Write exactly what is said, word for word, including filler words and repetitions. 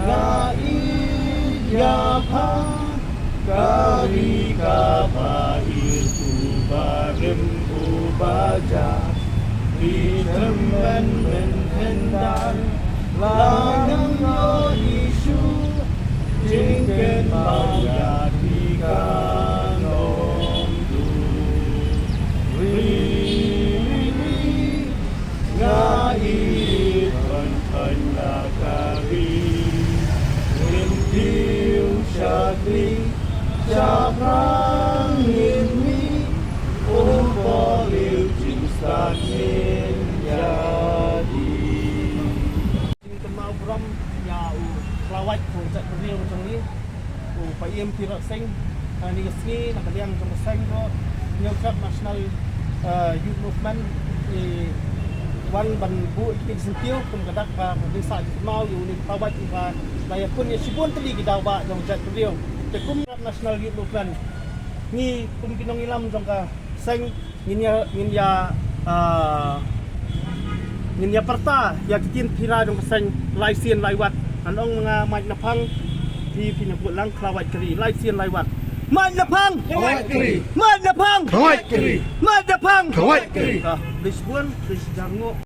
Nga i ïa pha ka ri kaba ïeit, u barim u baja, ri tymmen men hyndai. La ngam ïoh Jisu, jingkynmaw ïa phi ka long du. Ri, ri, ri, nga i khun khun la ka ri. Ngin kiew shakri, shaphrang ngin mih, u Paul u jingstad ngin ïa dih. Kynmaw burom ïa u Khlawait, u jaitbynriew jong ngi, u Paiem Tirot Sing. Ha kane ka sngi na ka liang jong ka seng ruh, Hynñiewtrep National, eh, Youth Movement, i wan ban buh ïa ki syntiew kum ka dak ba ngin sa kynmaw ïa une u Khlawait uba la ïakun ïa shibun tylli ki daw bah jong jaitbynriew. Te kum National Youth Movement, ngi kum ki nongïalam jong ka seng, ngin ïa, ngin ïa, ah, ngin ïa pyrta ïa ki ktien phira jong ka seng lai sien lai wat. Ngan ong ma nga, Mait Naphang, phi, phin ïa bud lang Khlawait ka ri, lai sien lai wat. Mait Naphang! Khlawait ka ri! Mait Naphang! Khlawait ka ri! Mait Naphang! Khlawait ka ri! Ah, khublei shibun, khublei shihajar nguh.